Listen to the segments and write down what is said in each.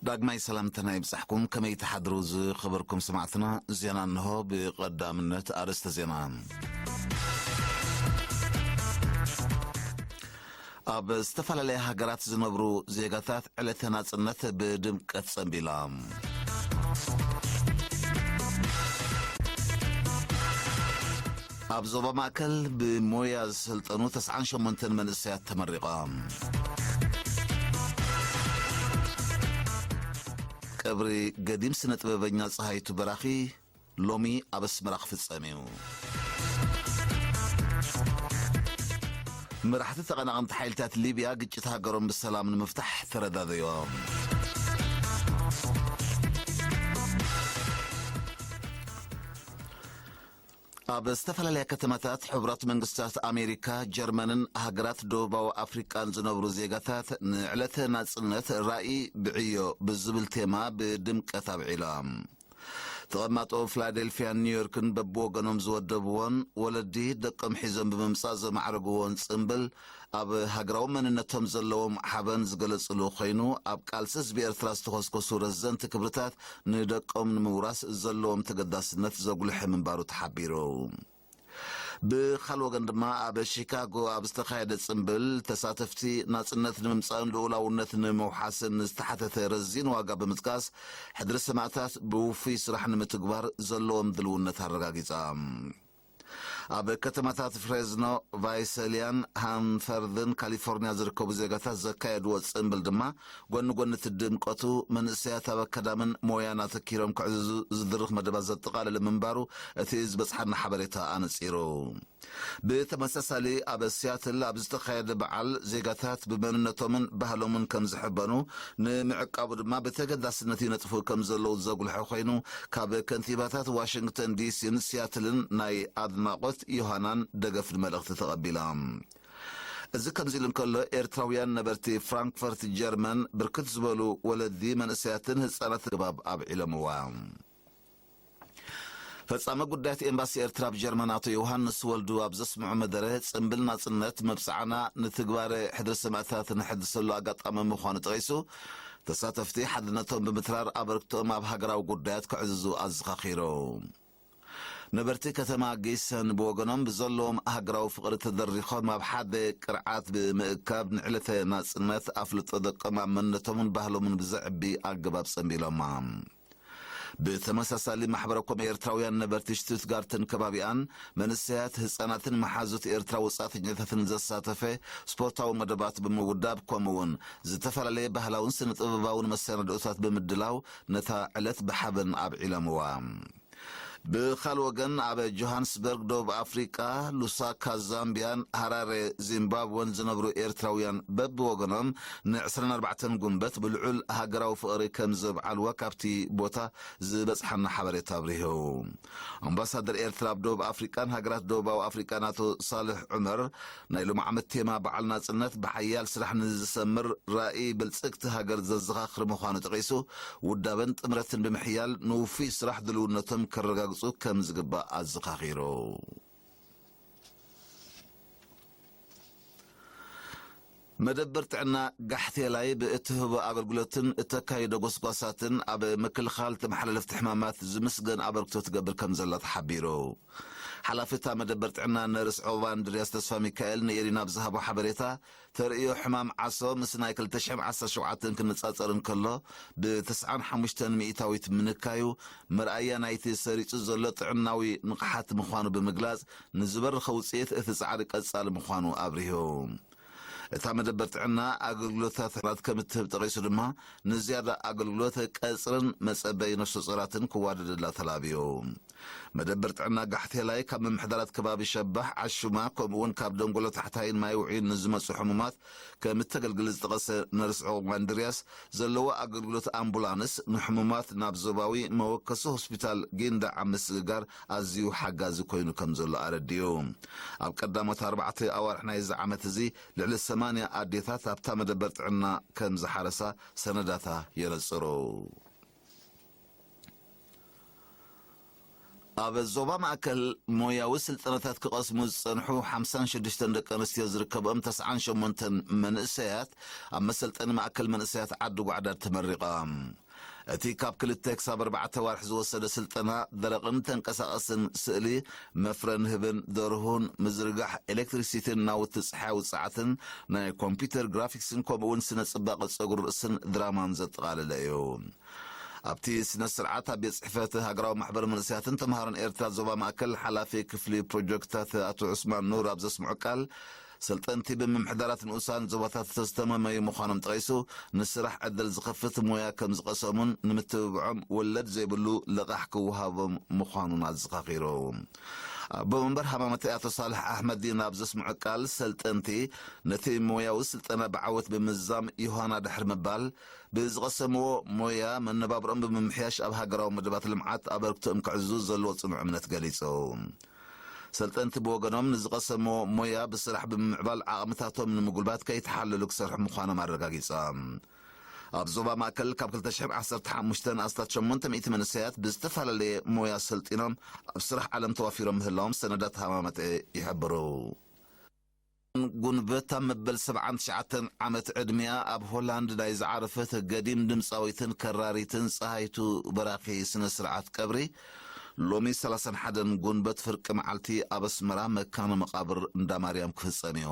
ዳግማይ ሰላምታና ይብጻሕኩም። ከመይ ትሓድሩ ዝኸበርኩም ሰማዕትና? ዜና እንሆ። ብቐዳምነት ኣርእስተ ዜና። ኣብ ዝተፈላለያ ሃገራት ዝነብሩ ዜጋታት ዕለተ ናጽነት ብድምቀት ጸንቢላ። ኣብ ዞባ ማእከል ብሞያ ዝሰልጠኑ ተስዓን ሸሞንተን መንእሰያት ተመሪቖም። ቀብሪ ገዲም ስነ ጥበበኛ ጸሃይቱ በራኺ ሎሚ ኣብ ኣስመራ ክፍጸም እዩ። መራሕቲ ተቐናቐንቲ ሓይልታት ሊብያ ግጭት ሃገሮም ብሰላም ንምፍታሕ ተረዳደዮም። ኣብ ዝተፈላለያ ከተማታት ሕቡራት መንግስታት ኣሜሪካ፣ ጀርመንን ሃገራት ደቡባዊ ኣፍሪቃን ዝነብሩ ዜጋታት ንዕለተ ናጽነት ራኢ ብዕዮ ብዝብል ቴማ ብድምቀት ኣብዒሎም። ተቐማጦ ፊላደልፊያን ኒውዮርክን በብወገኖም ዝወደብዎን ወለዲ ደቆም ሒዞም ብምምጻእ ዘማዕረግዎን ጽምብል፣ ኣብ ሃገራዊ መንነቶም ዘለዎም ሓበን ዝገለጽሉ ኮይኑ፣ ኣብ ቃልሲ ህዝቢ ኤርትራ ዝተኾስኮሱ ረዘንቲ ክብርታት ንደቆም ንምውራስ ዘለዎም ተገዳስነት ዘጉልሐ ምንባሩ ተሓቢሩ። ብኻል ወገን ድማ ኣብ ሺካጎ ኣብ ዝተኻየደ ጽምብል ተሳተፍቲ ናጽነት ንምምጻእን ልኡላውነት ንምውሓስን ዝተሓተተ ረዚን ዋጋ ብምጥቃስ፣ ሕድሪ ሰማእታት ብውፉይ ስራሕ ንምትግባር ዘለዎም ድልውነት ኣረጋጊጻ። ኣብ ከተማታት ፍሬዝኖ፣ ቫይሰልያን ሃንፈርድን ካሊፎርኒያ ዝርከቡ ዜጋታት ዘካየድዎ ጽምብል ድማ፣ ጎኒ ጎኒ እቲ ድምቀቱ፣ መንእሰያት ኣብ ኣካዳምን ሞያን ኣተኪሮም ክዕዝዙ ዝድርኽ መደባት ዘጠቓለለ ምንባሩ እቲ ዝበጽሓና ሓበሬታ ኣነጺሩ። ብተመሳሳሊ፣ ኣብ ሲያትል ኣብ ዝተኻየደ በዓል፣ ዜጋታት ብመንነቶምን ባህሎምን ከም ዝሕበኑ፣ ንምዕቃቡ ድማ ብተገዳስነት ይነጥፉ ከም ዘለዉ ዘጉልሐ ኮይኑ፣ ካብ ከንቲባታት ዋሽንግተን ዲሲን ሲያትልን ናይ ኣድናቖት ዮሃናን ደገፍን መልእኽቲ ተቐቢላ። እዚ ከምዚ ኢሉ እንከሎ፣ ኤርትራውያን ነበርቲ ፍራንክፈርት ጀርመን ብርክት ዝበሉ ወለዲ መንእሰያትን ህጻናት ግባብ ኣብዒሎምዋ። ፈጻሚ ጉዳያት ኤምባሲ ኤርትራ ኣብ ጀርመን ኣቶ ዮሃንስ ወልዱ ኣብ ዘስምዖ መደረ፣ ጽምብል ናጽነት መብጽዓና ንትግባረ ሕድሪ ሰማእታት ንሕድሰሉ ኣጋጣሚ ምዃኑ ጠቒሱ፣ ተሳተፍቲ ሓድነቶም ብምትራር ኣበርክቶኦም ኣብ ሃገራዊ ጉዳያት ከዕዝዙ ኣዘኻኺሩ። ነበርቲ ከተማ ጊሰን ብወገኖም ብዘለዎም ሃገራዊ ፍቕሪ ተደሪኾም ኣብ ሓደ ቅርዓት ብምእካብ ንዕለተ ናጽነት ኣፍልጦ ደቆም ኣብ መንነቶምን ባህሎምን ብዘዕቢ ኣገባብ ጸንቢሎማ። ብተመሳሳሊ ማሕበረ ኮም ኤርትራውያን ነበርቲ ሽቱትጋርትን ከባቢኣን መንእሰያት፣ ህጻናትን መሓዙት ኤርትራ ወጻእተኛታትን ዘሳተፈ ስፖርታዊ መደባት ብምውዳብ፣ ከምኡ'ውን ዝተፈላለየ ባህላውን ስነ ጥበባውን መሰናድኦታት ብምድላው ነታ ዕለት ብሓበን ኣብዒሎምዋ። ብኻል ወገን ኣብ ጆሃንስበርግ ደቡብ ኣፍሪቃ፣ ሉሳካ ዛምቢያን ሃራሬ ዚምባብወን ዝነብሩ ኤርትራውያን በብወገኖም ን ዕስራን ኣርባዕተን ጉንበት ብልዑል ሃገራዊ ፍቕሪ ከም ዘብዓልዋ ካብቲ ቦታ ዝበጽሓና ሓበሬታ ኣብሪሁ። ኣምባሳደር ኤርትራ ኣብ ደቡብ ኣፍሪቃን ሃገራት ደቡባዊ ኣፍሪቃን ኣቶ ሳልሕ ዑመር፣ ናይ ሎሚ ዓመት ቴማ በዓል ናጽነት ብሓያል ስራሕ ንዝሰምር ራእይ ብልጽግቲ ሃገር ዘዘኻኽር ምዃኑ ጠቒሱ፣ ውዳበን ጥምረትን ብምሕያል ንውፉይ ስራሕ ድልውነቶም ከረጋግጹ ከም ዝግባእ ኣዘኻኺሩ። መደበር ጥዕና ጋሕቴላይ ብእትህቦ ኣገልግሎትን እተካይዶ ጎስጓሳትን ኣብ ምክልኻል ተመሓላለፍቲ ሕማማት ዝምስገን ኣበርክቶ ትገብር ከም ዘላ ተሓቢሩ። ሓላፊ እታ መደበር ጥዕና ነርስ ዑቕባ እንድርያስ ተስፋ ሚካኤል ንኤሪና ኣብ ዝሃቦ ሓበሬታ፣ ተርእዮ ሕማም ዓሶ ምስ ናይ ክልተ ሽሕን ዓሰርተ ሸውዓተን ክነጻጸር እንከሎ፣ ብተስዓን ሓሙሽተን ሚእታዊት ምንካዩ፣ መርኣያ ናይቲ ሰሪጹ ዘሎ ጥዕናዊ ንቕሓት ምዃኑ ብምግላጽ፣ ንዝበረኸ ውጽኢት እቲ ጻዕሪ ቀጻሊ ምዃኑ ኣብሪሁ። እታ መደበር ጥዕና ኣገልግሎታት ሕራት ከም እትህብ ጠቒሱ ድማ፣ ንዝያዳ ኣገልግሎት ቀጽርን መጸበይ ነፍሰ ጾራትን ክዋደደላ ተላብዩ። መደበር ጥዕና ጋሕቴላይ ካብ ምምሕዳራት ከባቢ ሸባሕ፣ ዓሹማ፣ ከምኡ'ውን ካብ ደንጎሎ ታሕታይን ማይ ውዑይን ንዝመጹ ሕሙማት ከም እተገልግል ዝጠቐሰ ነርስ ዑቕባ እንድርያስ፣ ዘለዎ ኣገልግሎት ኣምቡላንስ ንሕሙማት ናብ ዞባዊ መወከሲ ሆስፒታል ጊንዳዕ ኣብ ምስግጋር ኣዝዩ ሓጋዚ ኮይኑ ከም ዘሎ ኣረዲኡ። ኣብ ቀዳሞት ኣርባዕተ ኣዋርሕ ናይዚ ዓመት እዚ ልዕሊ ሰማንያ ኣዴታት ኣብታ መደበር ጥዕና ከም ዝሓረሳ ሰነዳታ የነጽሩ። ኣብ ዞባ ማእከል ሞያዊ ስልጠናታት ክቐስሙ ዝጸንሑ ሓምሳን ሽዱሽተን ደቂ ኣንስትዮ ዝርከብኦም ተስዓን ሸሞንተን መንእሰያት ኣብ መሰልጠኒ ማእከል መንእሰያት ዓዲ ጓዕዳድ ተመሪቖም። እቲ ካብ ክልተ ክሳብ ኣርባዕተ ዋርሕ ዝወሰደ ስልጠና ደረቕን ተንቀሳቐስን ስእሊ፣ መፍረን ህብን ደርሁን፣ ምዝርጋሕ ኤሌክትሪሲቲን ናውቲ ጸሓያዊ ጸዓትን፣ ናይ ኮምፒውተር ግራፊክስን ከምኡውን ስነ ጽባቐ ጸጉሪ ርእስን ድራማን ዘጠቓለለ እዩ። ኣብቲ ስነ ስርዓት ኣብ ቤት ጽሕፈት ሃገራዊ ማሕበር መንእሰያትን ተምሃሮን ኤርትራ ዞባ ማእከል ሓላፊ ክፍሊ ፕሮጀክትታት ኣቶ ዑስማን ኑር ኣብ ዘስምዖ ቃል፣ ሰልጠንቲ ብምምሕዳራት ንኡሳን ዞባታት ዝተስተመመዩ ምዃኖም ጠቒሱ፣ ንስራሕ ዕድል ዝኸፍት ሞያ ከም ዝቐሰሙን ንምትብብዖም ወለድ ዘይብሉ ልቓሕ ክወሃቦም ምዃኑን ኣዘኻኺሩ። ኣቦ መንበር ሃማመተ ኣቶ ሳልሕ ኣሕመዲን ኣብ ዘስምዖ ቃል፣ ሰልጠንቲ ነቲ ሞያዊ ስልጠና ብዓወት ብምዝዛም ዮሃና ድሕሪ ምባል፣ ብዝቐሰምዎ ሞያ መነባብሮኦም ብምምሕያሽ ኣብ ሃገራዊ መደባት ልምዓት ኣበርክቶኦም ከዕዝዙ ዘለዎ ጽኑዕ እምነት ገሊጹ። ሰልጠንቲ ብወገኖም ንዝቐሰምዎ ሞያ ብስራሕ ብምምዕባል ዓቕምታቶም ንምጉልባት ከይተሓለሉ ክሰርሑ ምዃኖም ኣረጋጊጾም። ኣብ ዞባ ማእከል ካብ ክልተ ሽሕን ዓሰርተ ሓሙሽተን ኣስታት ሸሞንተ ሚእቲ መንእሰያት ብዝተፈላለየ ሞያ ሰልጢኖም ኣብ ስራሕ ዓለም ተዋፊሮም ምህላዎም ሰነዳት ሃማመተ ይሕብሩ። ጉንበት ኣብ መበል ሰብዓን ትሽዓተን ዓመት ዕድሚኣ ኣብ ሆላንድ ናይ ዝዓረፈት ገዲም ድምጻዊትን ከራሪትን ጸሃይቱ በራኺ ስነ ስርዓት ቀብሪ ሎሚ ሰላሳን ሓደን ጉንበት ፍርቂ መዓልቲ ኣብ ኣስመራ መካነ መቓብር እንዳ ማርያም ክፍጸም እዩ።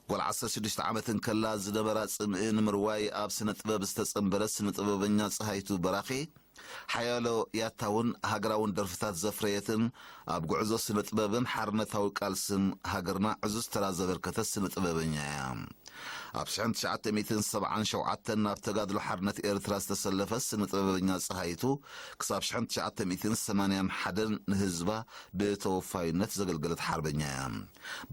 ጓል ዓሰርተ ሽዱሽተ ዓመት እንከላ ዝነበራ ጽምኢ ንምርዋይ ኣብ ስነ ጥበብ ዝተጸንበረት ስነ ጥበበኛ ጸሃይቱ በራኺ፣ ሓያሎ ያታውን ሃገራውን ደርፍታት ዘፍረየትን ኣብ ጉዕዞ ስነ ጥበብን ሓርነታዊ ቃልስን ሃገርና ዕዙዝ ተራ ዘበርከተት ስነ ጥበበኛ እያ። ኣብ ሽሕን ትሽዓተ ሚእትን ሰብዓን ሸውዓተን ናብ ተጋድሎ ሓርነት ኤርትራ ዝተሰለፈት ስነ ጥበበኛ ጸሃይቱ፣ ክሳብ ሽሕን ትሽዓተ ሚእትን ሰማንያን ሓደን ንህዝባ ብተወፋይነት ዘገልገለት ሓርበኛ እያ።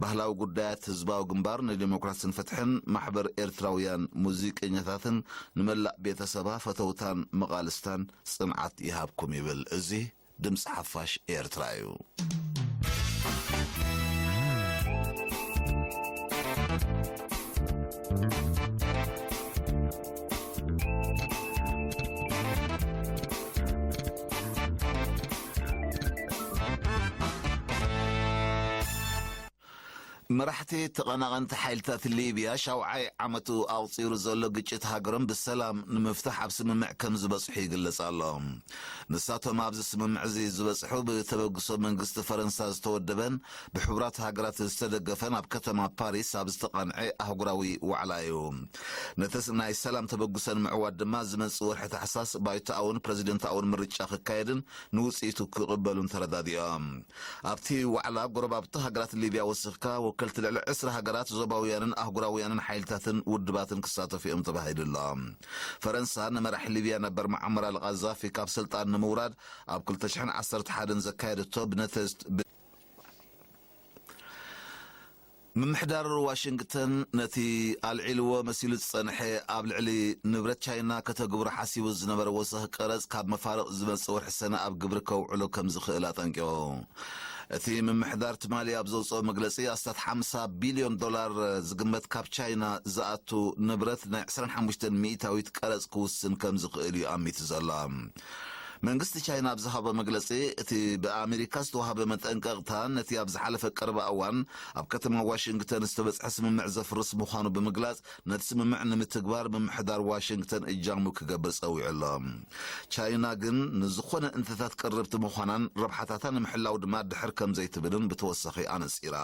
ባህላዊ ጉዳያት ህዝባዊ ግንባር ንዲሞክራስን ፍትሕን፣ ማሕበር ኤርትራውያን ሙዚቀኛታትን ንመላእ ቤተሰባ፣ ፈተውታን መቓልስታን ጽንዓት ይሃብኩም ይብል። እዚ ድምጺ ሓፋሽ ኤርትራ እዩ። መራሕቲ ተቐናቐንቲ ሓይልታት ሊብያ ሻውዓይ ዓመቱ ኣቑጺሩ ዘሎ ግጭት ሃገሮም ብሰላም ንምፍታሕ ኣብ ስምምዕ ከም ዝበጽሑ ይግለጽ ኣሎ። ንሳቶም ኣብዚ ስምምዕ እዚ ዝበጽሑ ብተበግሶ መንግስቲ ፈረንሳ ዝተወደበን ብሕቡራት ሃገራት ዝተደገፈን ኣብ ከተማ ፓሪስ ኣብ ዝተቓንዐ ኣህጉራዊ ዋዕላ እዩ። ነቲ ስ-፣ ናይ ሰላም ተበግሶ ንምዕዋት ድማ ዝመጽእ ወርሒ ታሕሳስ ባይቶኣውን ፕረዚደንታውን ምርጫ ክካየድን ንውጽኢቱ ክቕበሉን ተረዳዲኦም። ኣብቲ ዋዕላ ጎረባብቲ ሃገራት ሊብያ ወሲኽካ ወከልቲ ልዕሊ ዕስራ ሃገራት ዞባውያንን ኣህጉራውያንን ሓይልታትን ውድባትን ክሳተፉ እዮም ተባሂሉ ኣሎ። ፈረንሳ ንመራሒ ሊብያ ነበር መዓመር ኣልቃዛፊ ካብ ስልጣን ንምውራድ ኣብ ክልተ ሽሕን ዓሰርተ ሓደን ዘካየደቶ ብነተ-፣ ብ-፣ ምምሕዳር ዋሽንግተን ነቲ ኣልዒልዎ መሲሉ ዝጸንሐ ኣብ ልዕሊ ንብረት ቻይና ከተግብሮ ሓሲቡ ዝነበረ ወሰኽ ቀረጽ ካብ መፋርቕ ዝመጽእ ወርሒ ሰነ ኣብ ግብሪ ከውዕሎ ከም ዝኽእል ኣጠንቂቑ። እቲ ምምሕዳር ትማሊ ኣብ ዘውጽኦ መግለጺ ኣስታት ሓምሳ ቢልዮን ዶላር ዝግመት ካብ ቻይና ዝኣቱ ንብረት ናይ ዕስራን ሓሙሽተን ሚእታዊት ቀረጽ ክውስን ከም ዝኽእል እዩ ኣሚቱ ዘሎ። መንግስቲ ቻይና ኣብ ዝሃቦ መግለጺ፣ እቲ ብኣሜሪካ ዝተዋህበ መጠንቀቕታ ነቲ ኣብ ዝሓለፈ ቀረባ እዋን ኣብ ከተማ ዋሽንግተን ዝተበጽሐ ስምምዕ ዘፍርስ ምዃኑ ብምግላጽ፣ ነቲ ስምምዕ ንምትግባር ምምሕዳር ዋሽንግተን እጃሙ ክገብር ጸዊዑ ኣሎ። ቻይና ግን ንዝኾነ እንተታት ቅርብቲ ምዃናን ረብሓታታ ንምሕላው ድማ ድሕር ከም ዘይትብልን ብተወሳኺ ኣነጺራ።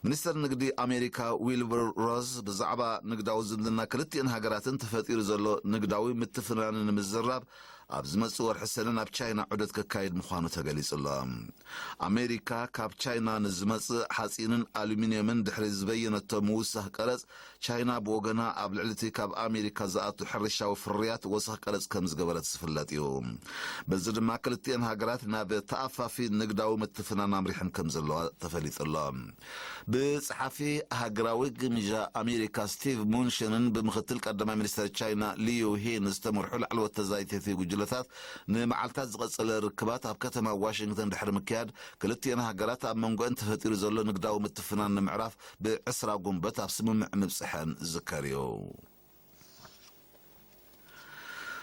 ሚኒስተር ንግዲ ኣሜሪካ ዊልቡር ሮዝ ብዛዕባ ንግዳዊ ዝምድና ክልቲኤን ሃገራትን ተፈጢሩ ዘሎ ንግዳዊ ምትፍናንን ንምዝራብ ኣብ ዝመጽእ ወርሒ ሰነ ናብ ቻይና ዑደት ከካይድ ምዃኑ ተገሊጹ ኣሎ። ኣሜሪካ ካብ ቻይና ንዝመጽእ ሓጺንን ኣሉሚንየምን ድሕሪ ዝበየነቶ ምውሳኽ ቀረጽ፣ ቻይና ብወገና ኣብ ልዕሊ እቲ ካብ ኣሜሪካ ዝኣቱ ሕርሻዊ ፍርያት ወሰኽ ቀረጽ ከም ዝገበረት ዝፍለጥ እዩ። በዚ ድማ ክልቲኤን ሃገራት ናብ ተኣፋፊ ንግዳዊ ምትፍናን ኣምሪሐን ከም ዘለዋ ተፈሊጡ ኣሎ። ብጸሓፊ ሃገራዊ ግምጃ ኣሜሪካ ስቲቭ ሙንሽንን ብምክትል ቀዳማይ ሚኒስተር ቻይና ሊዩ ሂን ዝተመርሑ ላዕለዎት ተዛይተቲ ጉጅለታት ንመዓልታት ዝቐጸለ ርክባት ኣብ ከተማ ዋሽንግተን ድሕሪ ምክያድ፣ ክልቲኤን ሃገራት ኣብ መንጎአን ተፈጢሩ ዘሎ ንግዳዊ ምትፍናን ንምዕራፍ ብዕስራ ጉንበት ኣብ ስምምዕ ምብጽሐን ዝዝከር እዩ።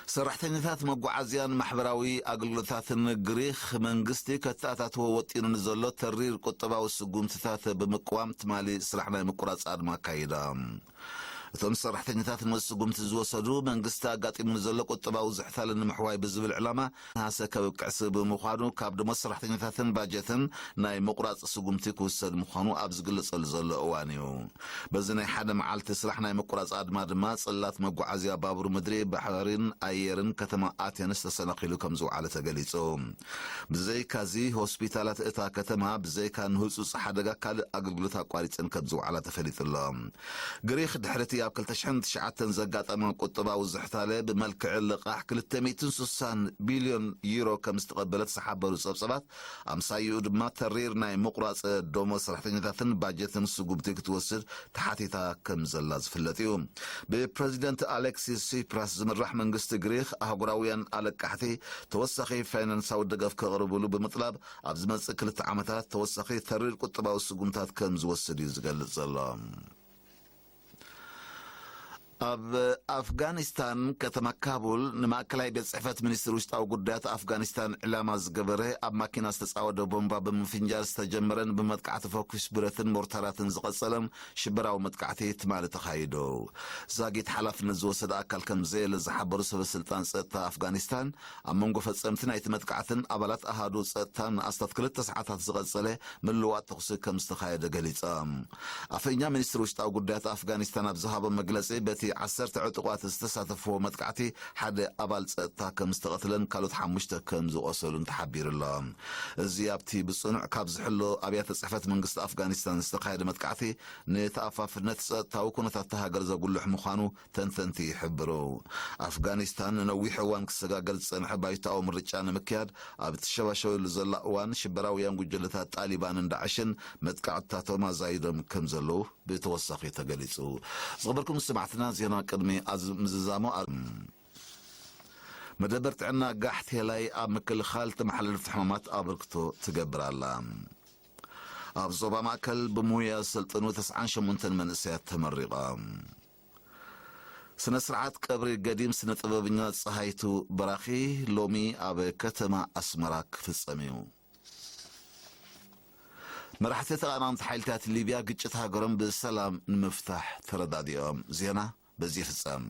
ሰራሕተኛታት መጓዓዝያን ማሕበራዊ ኣገልግሎታትን ግሪኽ፣ መንግስቲ ከተኣታትዎ ወጢኑ ንዘሎ ተሪር ቁጠባዊ ስጉምትታት ብምቅዋም ትማሊ ስራሕ ናይ ምቁራጽ ኣድማ ኣካይዳ። እቶም ሰራሕተኛታት ነዚ ስጉምቲ ዝወሰዱ፣ መንግስቲ ኣጋጢሙ ንዘሎ ቁጠባዊ ዝሕታለ ንምሕዋይ ብዝብል ዕላማ ነሃሰ ከብቅዕ ስእ ብምዃኑ፣ ካብ ደሞዝ ሰራሕተኛታትን ባጀትን ናይ ምቁራጽ ስጉምቲ ክውሰድ ምዃኑ ኣብ ዝግለጸሉ ዘሎ እዋን እዩ። በዚ ናይ ሓደ መዓልቲ ስራሕ ናይ ምቁራጽ ኣድማ ድማ፣ ጽላት መጓዓዝያ ባቡር ምድሪ፣ ባሕሪን ኣየርን ከተማ ኣቴንስ ተሰናኺሉ ከም ዝውዓለ ተገሊጹ። ብዘይካዚ፣ ሆስፒታላት እታ ከተማ ብዘይካ ንህጹጽ ሓደጋ ካልእ ኣገልግሎት ኣቋሪጸን ከም ዝውዓላ ተፈሊጡ ኣሎ። ግሪኽ ድሕሪ እቲ ኣብ ክልተ ሽሕን ትሽዓተን ዘጋጠመ ቁጠባዊ ዝሕታለ፣ ብመልክዕ ልቓሕ ክልተ ሚእትን ስሳን ቢልዮን ዩሮ ከም ዝተቐበለት ዝሓበሩ ጸብጸባት፣ ኣምሳይኡ ድማ ተሪር ናይ ምቑራጽ ደሞዝ ሰራሕተኛታትን ባጀትን ስጉምቲ ክትወስድ ተሓቲታ ከም ዘላ ዝፍለጥ እዩ። ብፕረዚደንት ኣሌክሲስ ሲፕራስ ዝምራሕ መንግስቲ ግሪኽ፣ ኣህጉራውያን ኣለቃሕቲ ተወሳኺ ፋይናንሳዊ ደገፍ ከቕርብሉ ብምጥላብ፣ ኣብ ዝመጽእ ክልተ ዓመታት ተወሳኺ ተሪር ቁጠባዊ ስጉምታት ከም ዝወስድ እዩ ዝገልጽ ዘሎ። ኣብ ኣፍጋኒስታን፣ ከተማ ካቡል፣ ንማእከላይ ቤት ጽሕፈት ሚኒስትሪ ውሽጣዊ ጉዳያት ኣፍጋኒስታን ዕላማ ዝገበረ ኣብ ማኪና ዝተጻወደ ቦምባ ብምፍንጃር ዝተጀመረን ብመጥቃዕቲ ፈኲስ ብረትን ሞርታራትን ዝቐጸለን ሽበራዊ መጥቃዕቲ ትማሊ ተኻይዱ። ዛጊት ሓላፍነት ዝወሰደ ኣካል ከም ዘየለ ዝሓበሩ ሰበ ስልጣን ጸጥታ ኣፍጋኒስታን፣ ኣብ መንጎ ፈጸምቲ ናይቲ መጥቃዕትን ኣባላት ኣሃዱ ጸጥታን ንኣስታት ክልተ ሰዓታት ዝቐጸለ ምልዋጥ ተኹሲ ከም ዝተኻየደ ገሊጾም። ኣፈኛ ሚኒስትሪ ውሽጣዊ ጉዳያት ኣፍጋኒስታን ኣብ ዝሃቦ መግለጺ፣ በቲ ዓሰርተ ዕጡቓት ዝተሳተፍዎ መጥቃዕቲ ሓደ ኣባል ጸጥታ ከም ዝተቐትለን ካልኦት ሓሙሽተ ከም ዝቖሰሉን ተሓቢሩ ኣሎ። እዚ ኣብቲ ብጽኑዕ ካብ ዝሕሎ ኣብያተ ጽሕፈት መንግስቲ ኣፍጋኒስታን ዝተኻየደ መጥቃዕቲ፣ ንተኣፋፍነት ጸጥታዊ ኩነታት እታ ሃገር ዘጉልሕ ምዃኑ ተንተንቲ ይሕብሩ። ኣፍጋኒስታን ንነዊሕ እዋን ክሰጋገር ዝጸንሐ ባይቶኣዊ ምርጫ ንምክያድ ኣብ እትሸባሸበሉ ዘላ እዋን፣ ሽበራውያን ጉጅለታት ጣሊባንን ዳዕሽን መጥቃዕትታቶም ኣዛይዶም ከም ዘለዉ ብተወሳኺ ተገሊጹ። ዝኸበርኩም ሰማዕትና፣ ዜና ቅድሚ ኣዝ-፣ ምዝዛሙ ኣ-፣ መደበር ጥዕና ጋሕቴላይ ኣብ ምክልኻል ተመሓላለፍቲ ሕማማት ኣበርክቶ ትገብር ኣላ። ኣብ ዞባ ማእከል ብሙያ ዝሰልጠኑ ተስዓን ሸሞንተን መንእሰያት ተመሪቖም። ስነ ስርዓት ቀብሪ ገዲም ስነ ጥበበኛ ጸሃይቱ በራኺ ሎሚ ኣብ ከተማ ኣስመራ ክፍጸም እዩ። መራሕቲ ተቓናንቲ ሓይልታት ሊብያ ግጭት ሃገሮም ብሰላም ንምፍታሕ ተረዳዲኦም። ዜና በዚ ይፍጸም።